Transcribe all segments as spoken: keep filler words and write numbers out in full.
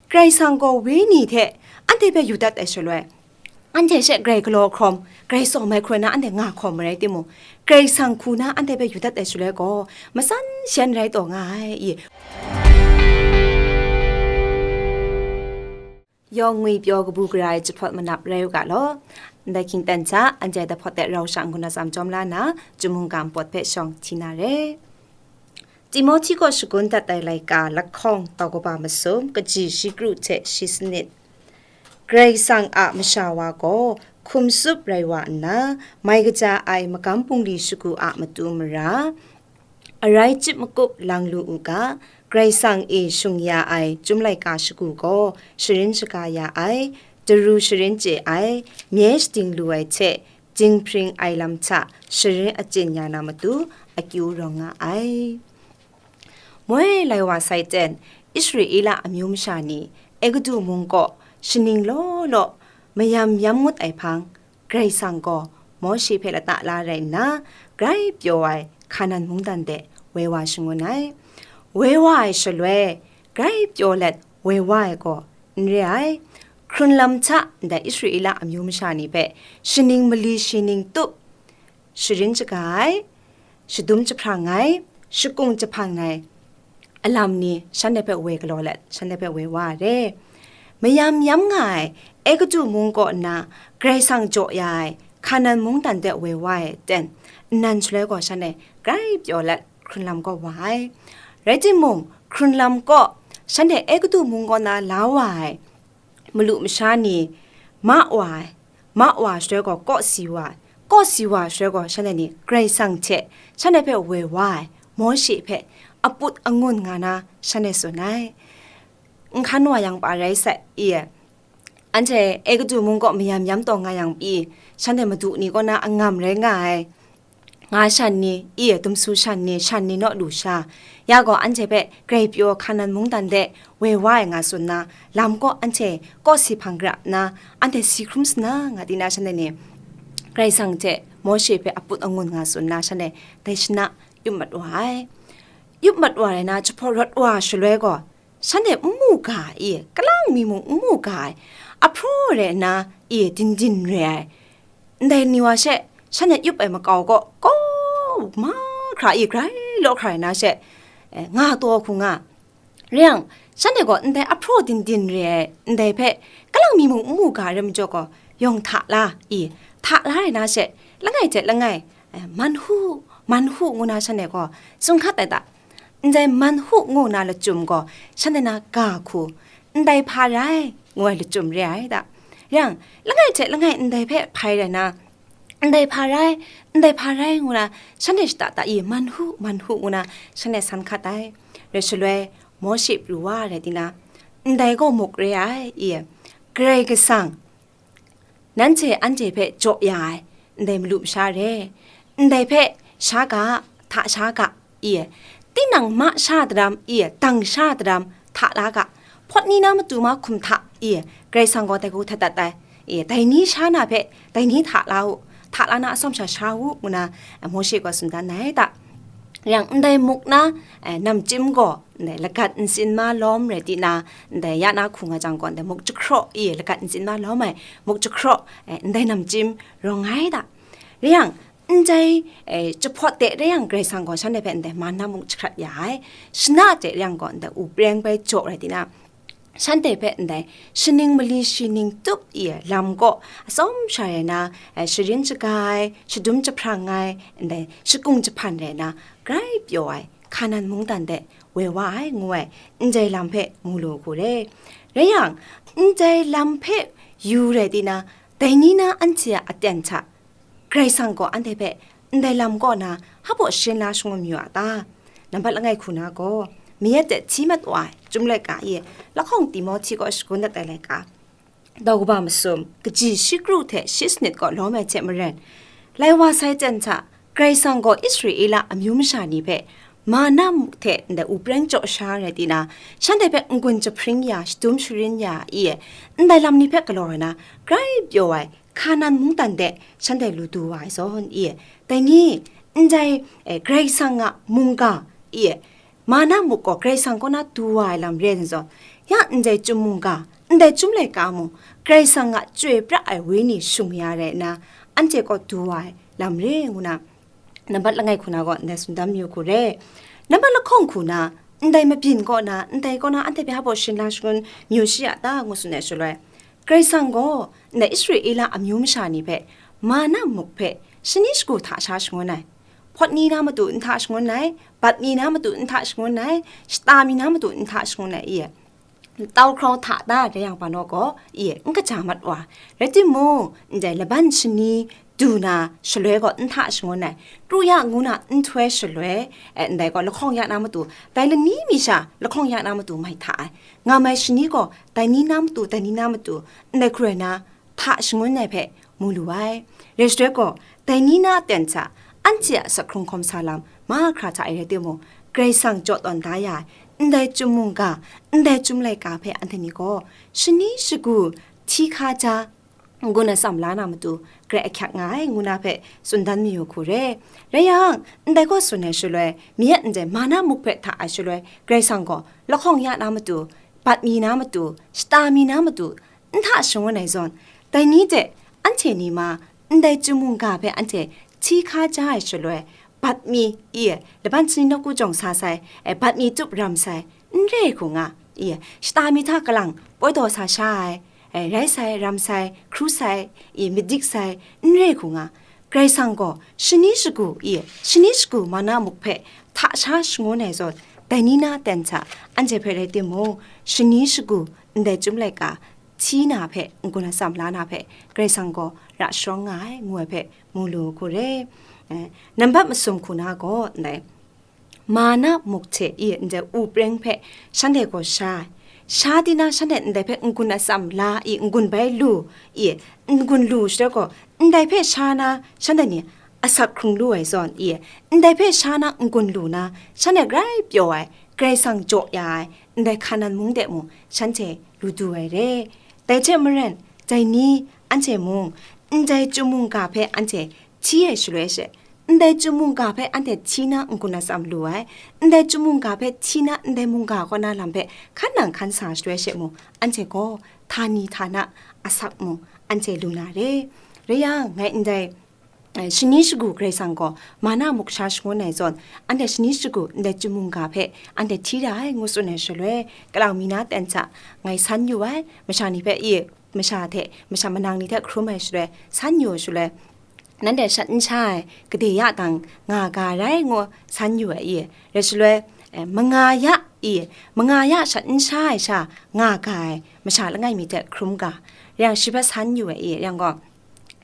Karai Kasang gaw wenyi hte anhte hpe yu dat ai shaloi, anhte she grai galaw hkrawm, grai tsawm ai hkrum na anhte nga hkawm marai timung, Karai Kasang hku na anhte hpe yu dat ai shaloi gaw, matsan shan rai taw nga ai, i. Yawng ngwi pyaw kabu gara ai jahpawt manap rai u ga law. Ndai hkying ten hta, anhte dahpawt de rau sha n-gun atsam jawm la nna, Chyum mungga npawt hpe shawng hti na re. Timohti kaw shagun dat ai laika, lahkawng tau kaba masum, kaji shi kru hte shi sanit. Karai Kasang a masha wa gaw hkum tsup rai wa nna, mai kaja ai magam bungli shagu a matu mara, arai chyip makup lang lu u ga, Karai Kasang e shung ya ai Chyum laika shagu gaw sharin shaga ya ai, daru sharin chye ai, mye shading lu ai hte, dinghpring ai lam hta sharin achyin ya na matu akyu rawng nga ai. Moi lai wa sai ten, Israela amyu masha ni Egutu mung kaw shaning law law mayam yam ngut ai hpang, Karai Kasang gaw Mawshe hpe lata la rai nna, grai pyaw ai Hkanan mungdan de woi wa shangun ai. Woi wa ai shaloi, grai pyaw let woi wa ai gaw n re ai. Hkrun lam hta ndai Israela amyu masha ni hpe shaning mali shi ning tup, sharin shaga ai, shadum jahprang ai, shakung jahpan ai, alam ni shanhte hpe woi galaw let, shanhte hpe woi wa ai re. Mayam yam nga ai Egutu mung kaw nna Karai Kasang jaw ya ai Hkanan mungdan de woi wa ai ten, nnan shaloi gaw shanhte grai pyaw let hkrun lam kaw wa ai. Rai timung, hkrun lam kaw shanhte Egutu mung kaw na la wa ai malu masha ni ma wa ai, ma wa shaloi gaw kawsi wa ai, kawsi wa shaloi gaw shanhte ni Karai Kasang hte shanhte hpe woi wa ai, Mawshe hpe aput angun nga na shanhte tsun ai. N hkan wa yang pa rai sai, i, anhte Egutu mung kaw mayam yam taw nga yang pyi, shanhte madu ni kaw na angam rai nga ai. Nga shan ni, i, dumsu shan ni, shan ni naw lu sha, ya gaw anhte hpe grai pyaw Hkanan mungdan de woi wa ai nga tsun nna, lam kaw anhte kawsi hpang gra nna, anhte si hkrum sa na nga di na shanhte ni, Karai Kasang hte Mawshe hpe aput angun nga tsun nna, shanhte dai shana yup mat wa ai. Yup mat wa rai na, jahpawt rawt wa shaloi gaw, shanhte n mu ga i, kalang mi mung n mu ga ai, ahpraw rai nna i, din din re ai, ndai ni wa she shanhte yup ai makau gaw, kau mahkra i, grai law hkra ai na she, eh, nga taw hku nga. Rai yang, shanhte gaw ndai ahpraw din din re ai ndai hpe, kalang mi mung n mu ga ai rai majaw gaw, yawng hta la i, hta la ai na she, langai hte langai, eh, man hu, man hu ngu na shanhte gaw tsun hkat ai ta? Ndai man hu ngu na lachyum gaw shanhte na ga hku, ndai hpa rai ngu ai lachyum re ai ta? Yang, langai hte langai ndai hpe hpai rai na, ndai hpa rai, ndai hpa rai ngu na shanhte shata ta i, man hu, man hu ngu na shanhte san hkat ai. Rai shaloi, Mawshe pru wa rai di na, ndai gaw muk re ai i, Karai Kasang, nanhte anhte hpe jaw ya ai, ndai malu masha re, ndai hpe sha ga, hta sha ga, i, tinang ma sha daram, i, dang sha daram, hta la ga, hpawt ni na matu mahkum hta, i, Karai Kasang gaw dai hku htat dat ai, i, dai ni sha na hpe, dai ni hta la u, hta la na atsawm sha sha u, ngu na, eh, Mawshe gaw tsun dan ai ta? Yang ndai muk na, eh, namchyim gaw, ndai lagat ntsin ma lawm rai di na, ndai ya na hku nga jang gaw, ndai muk jahkraw, i, lagat ntsin ma lawm ai, muk jahkraw, eh, ndai namchyim rawng ai ta? Rai yang, ndai, eh, jahpawt de rai yang, Karai Kasang gaw shanhte hpe ndai manna muk jahkrat ya ai, shana de rai yang gaw, ndai u preng bai jaw rai di na, shanhte hpe ndai shaning mali shi ning tup i ai lam kaw atsawm sha rai na, eh, sharin shaga ai, shadum jahprang ai, ndai shakung jahpan rai na, grai pyaw ai Hkanan mungdan de woi wa ai ngu ai, ndai lam hpe mu lu hku re. Rai yang, ndai lam hpe yu rai di na, dai ni na anhte a aten hta, Karai Kasang gaw anhte hpe ndai lam kaw na hpa baw sharin la shangun mayu a ta? Nambat langai hku na gaw, mayat de hti mat wa ai Chyum laika e, lahkawng Timohti kaw shagun dat ai laika, dau kaba masum, kaji shi kru hte shi sanit kaw lawm ai hte maren, lai wa sai ten hta, Karai Kasang gaw Israela amyu masha ni hpe mana muk hte ndai u preng jaw sha rai di na, shanhte hpe n-gun jahpring ya, shadum sharin ya i, ndai lam ni hpe galaw ai na, grai pyaw ai Hkanan mungdan de shanhte lu du wa ai zawn i, dai ni, ndai, eh, Karai Kasang a mungga i, mana muk gaw Karai Kasang kaw na du wa ai lam re ai zawn, Ya ndai chyum mungga, ndai chyum laika mung, Karai Kasang a chyoi pra ai wenyi shung ya rai nna, anhte kaw du wa ai lam re ngu na, nambat langai hku na gaw ndai tsun dan mayu hku re. Nambat lahkawng hku na, ndai mabyin kaw na, ndai kaw na anhte hpe hpa shin la shangun mayu shi a ta ngu tsun ai shaloi, Karai Kasang gaw ndai Israela amyu masha ni hpe, mana muk hpe, shani shagu hta sha shangun ai, hpawt ni na matu n hta shangun ai, bat mi na matu n hta shangun ai, shata mi na matu n hta shangun ai, i, tau hkrau hta da rai yang, hpa naw gaw, i, n kaja mat wa. Rai timung, ndai laban shani du na shaloi gaw n hta shangun ai, kru ya ngu na nhtoi shaloi, e, ndai gaw lahkawng ya na matu, dai lani mi sha lahkawng ya na matu mai hta ai, nga mai shani gaw dai ni na matu, dai ni na matu, ndai hkru ai na hta shangun ai hpe mu lu ai. Rai shaloi gaw, dai ni na aten hta anhte a asak hkrung hkawm sa lam mahkra hta e rai timung, Karai Kasang jaw tawn da ya ai, ndai chyum mungga, ndai chyum laika hpe anhte ni gaw shani shagu hti hkaja n-gun atsam la na matu, grai ahkyak nga ai, ngu na hpe tsun dan mayu hku re. Rai yang, ndai gaw tsun ai shaloi, mi e ndai mana muk hpe hta ai shaloi, Karai Kasang gaw lahkawng ya na matu, bat mi na matu, shata mi na matu, n hta shangun ai zawn, dai ni hte anhte ni ma, ndai chyum mungga hpe anhte hti hkaja ai shaloi, bat mi, i, laban shani nawku jawng sa sai, e, bat mi tup ram sai, n re hku nga, i, shata mi hta kalang poi daw sa sha ai, e, rai sai, ram sai, hkru sai, i, madik sai, n re hku nga, Karai Kasang gaw shani shagu, i, shani shagu mana muk hpe hta sha shangun ai zawn, dai ni na aten hta anhte hpe rai timung, shani shagu ndai chyum laika hti na hpe n-gun atsam la na hpe Karai Kasang gaw ra sharawng nga ai, ngu ai hpe mu lu hku re. Eh, nambat masum hku na gaw ndai mana muk hte i ndai u preng hpe shanhte gaw sha ai. Sha di na shanhte ndai hpe n-gun atsam la i, n-gun bai lu i, n-gun lu shaloi gaw, ndai hpe sha na shanhte ni asak hkrung lu ai zawn i, ndai hpe sha na n-gun lu na shanhte grai pyaw ai, Karai Kasang jaw ya ai, ndai Hkanan mung de mung shanhte lu du ai re. Dai hte maren, dai ni anhte mung, ndai chyum mungga hpe anhte hti ai shaloi she, ndai chyum mungga hpe anhte hti na n-gun atsam lu ai, ndai chyum mungga hpe hti na ndai mungga kaw na lam hpe hkan nang hkan sa shaloi she mung, anhte gaw htani htana asak mung anhte lu na re. Rai yang, ngai ndai, eh, shani shagu Karai Kasang gaw mana muk sha shangun ai zawn, anhte shani shagu ndai chyum mungga hpe anhte hti ra ai, ngu tsun ai shaloi, kalang mi na ten hta ngai san yu ai, masha ni hpe i, masha hte, masha manang ni hte hkrum ai shaloi, san yu ai shaloi, nanhte shat n sha ai, gade ya dang nga ga rai ngu san yu ai i, rai shaloi, eh, manga ya i, manga ya shat n sha ai sha nga ga ai, masha langai mi hte hkrum ga, rai yang shi hpe san yu ai i, rai yang gaw,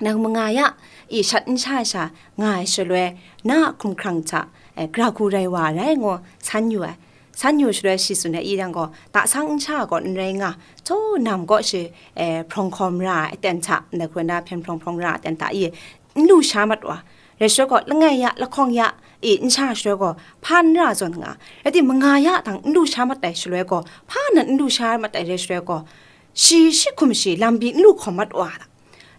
nang manga ya i shat n sha ai sha nga ai shaloi, na a hkumhkrang hta, eh, gara hku rai wa rai ngu san yu ai. San yu shaloi shi tsun ai i, rai yang gaw, tasang n sha gaw n rai nga, htaw nam gaw shi, eh, hprawng hkawm ra ai aten hta, ndai hkru na hpyen hprawng hprawng ra ai aten hta i, n lu sha mat wa. Rai shaloi gaw, langai ya, lahkawng ya i, n sha shaloi gaw, hpa n ra zawn nga. Rai timung, manga ya dang n lu sha mat ai shaloi gaw, hpa nan n lu sha mat ai rai shaloi gaw, shi shi hkum shi lam pyi n lu hkawm mat wa ta.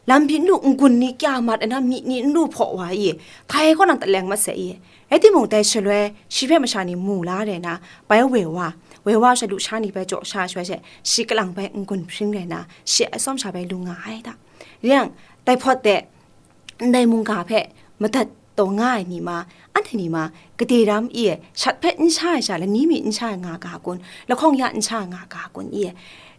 Lam pyi n lu, n-gun ni kya mat ai na, myi ni n lu hpaw wa i, hkai kaw nang taleng mat sai i. Rai timung, dai shaloi shi hpe masha ni mu la rai na, bai woi wa, woi wa sha lu sha ni bai jaw sha shaloi she, shi kalang bai n-gun hpring rai na, shi a tsawm sha bai lu nga ai ta. Rai yang, dai hpawt de, ndai mungga hpe madat taw nga ai ni ma, anhte ni ma, gade ram i, shat hpe n sha ai sha, lani mi n sha ai nga ga kun, lahkawng ya n sha ai nga ga kun i.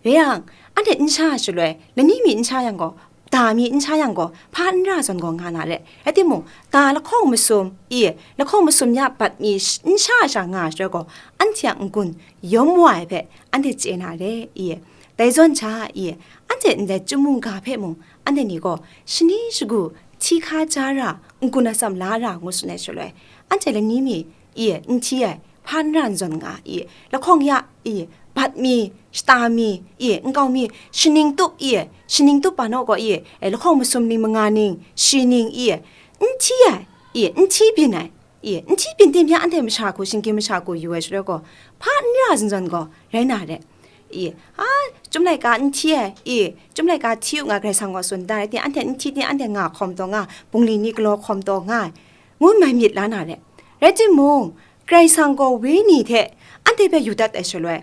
Rai yang, anhte n sha ai shaloi, lani mi n sha yang gaw, da mi n sha yang gaw, hpa n ra zawn gaw nga na re. Rai timung, da lahkawng masum i, lahkawng masum ya bat mi sh-, n sha ai sha nga ai shaloi gaw, anhte a n-gun yawm wa ai hpe anhte chye na re i. Dai zawn hta i, anhte ndai chyum mungga hpe mung, anhte ni gaw, shani shagu hti hkaja ra, n-gun atsam la ra ngu tsun ai shaloi, anhte lani mi i, n hti ai, hpa n ra n zawn nga i, lahkawng ya i, bat mi, shata mi i, nkau mi, shaning tup i, shaning tup hpa naw gaw i, eh, lahkawng masum ning manga ning, shi ning i, n hti ai i, n hti byin ai i, n hti byin tim hpya anhte masha hku, shinggyim masha hku yu ai shaloi gaw, hpa n ra zawn zawn gaw rai na re. I, a, chyum laika n hti ai, i, chyum laika hti u nga, Karai Kasang gaw tsun da ai, ti anhte n hti, ti anhte nga hkawm taw nga, bungli ni galaw hkawm taw nga ai, ngu mai myit la na re. Rai timung, Karai Kasang gaw wenyi hte anhte hpe yu dat ai shaloi,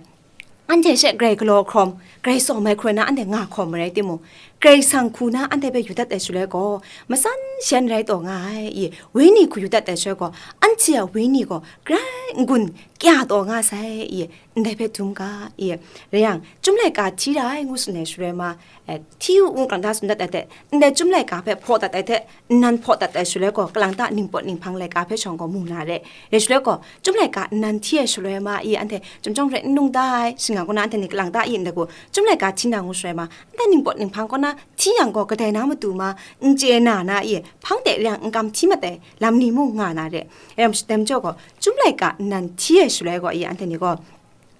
Anhte she grai galaw hkrawm, grai tsawm ai hkrum na anhte nga hkawm marai timung, Karai Kasang hku na anhte hpe yu dat ai shaloi gaw, matsan shan rai taw nga ai, i, Wenyi hku yu dat ai shaloi gaw, anhte a wenyi gaw grai n-gun kya taw nga sai, i, ndai hpe dum ga, i, rai yang, Chyum laika hti ra ai ngu tsun ai shaloi ma, eh, hti u ngu kangta tsun dat ai hte, ndai Chyum laika hpe hpaw dat ai hte, nnan hpaw dat ai shaloi gaw, kalang ta ningpawt ninghpang laika hpe shawng gaw mu na re. Rai shaloi gaw, Chyum laika nnan hti ai shaloi ma i, anhte chyum chyawm hkrai n lung da ai, shing nga kaw na anhte ni kalang ta i ndai gaw, Chyum laika hti na ngu shaloi ma, anhte ningpawt ninghpang kaw na hti yang gaw, kadai na matu ma, n chye na na i, hpang de rai yang n kam hti mat ai lam ni mung nga na re. Rai yang, shadem jaw gaw, Chyum laika nnan hti ai shaloi gaw i, anhte ni gaw,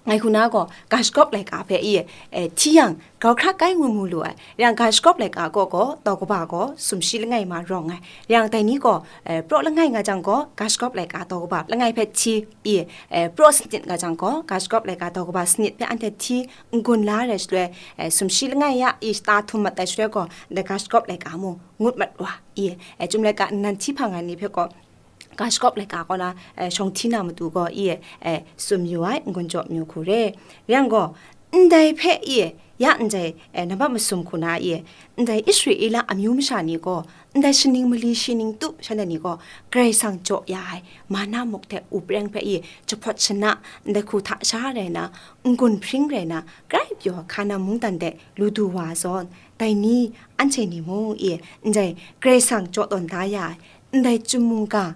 ngai hku na gaw, ga shagawp laika hpe i, eh, hti yang, grau hkra kai ngu mu lu ai. Rai yang, ga shagawp laika gaw gaw, tau kaba gaw, sumshi langai ma rawng ai. Rai yang, dai ni gaw, eh, praw langai nga jang gaw, ga shagawp laika tau kaba langai hpe hti i, eh, praw sanit nga jang gaw, ga shagawp laika tau kaba sanit hpe anhte hti n-gun la ai shaloi, eh, sumshi langai ya i shata htum mat ai shaloi gaw, ndai ga shagawp laika mung ngut mat wa i, eh, Chyum laika nnan hti hpang ai ni hpe gaw, ga shagawp laika kaw na, eh, shawng hti na matu gaw i, eh, tsun yu ai, n-gun jaw mayu hku re. Rai yang gaw, ndai hpe i, ya ndai, eh, nambat masum hku na i, ndai Israela amyu masha ni gaw, ndai shaning mali shi ning tup shanhte ni gaw, Karai Kasang jaw ya ai, manna muk hte u preng hpe i, jahpawt shana, ndai hku hta sha rai na, n-gun hpring rai na, grai pyaw hka na mungdan de lu du wa zawn, dai ni, anhte ni mung i, ndai Karai Kasang jaw tawn da ya ai, ndai Chyum mungga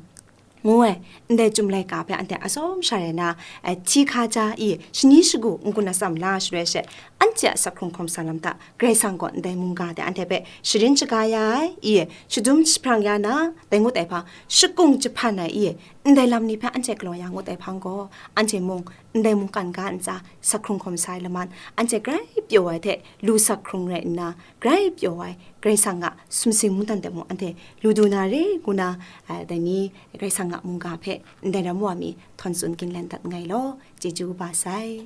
ngu ai, ndai Chyum laika hpe anhte atsawm sha rai na, eh, hti hka ja i, shani shagu n-gun atsam la shaloi she, anhte a sak hkrung hkawm sa lam hta, Karai Kasang gaw ndai mungga de anhte hpe sharin shaga ya ai i, shadum jahprang ya na, dai ngut ai hpang, shakung jahpan ai i, ndai lam ni hpe anhte galaw ya ngut ai hpang gaw, anhte mung ndai mungkan ga ntsa sak hkrung hkawm sa ai laman, anhte grai pyaw ai hte lu sak hkrung rai nna, grai pyaw ai Karai Kasang a sumsing mungdan de mung anhte lu du na re ngu na, ah, dai ni Karai Kasang a mungga hpe ndai ram wa mi htawn tsun ginlen dat nngai law, chyeju kaba sai.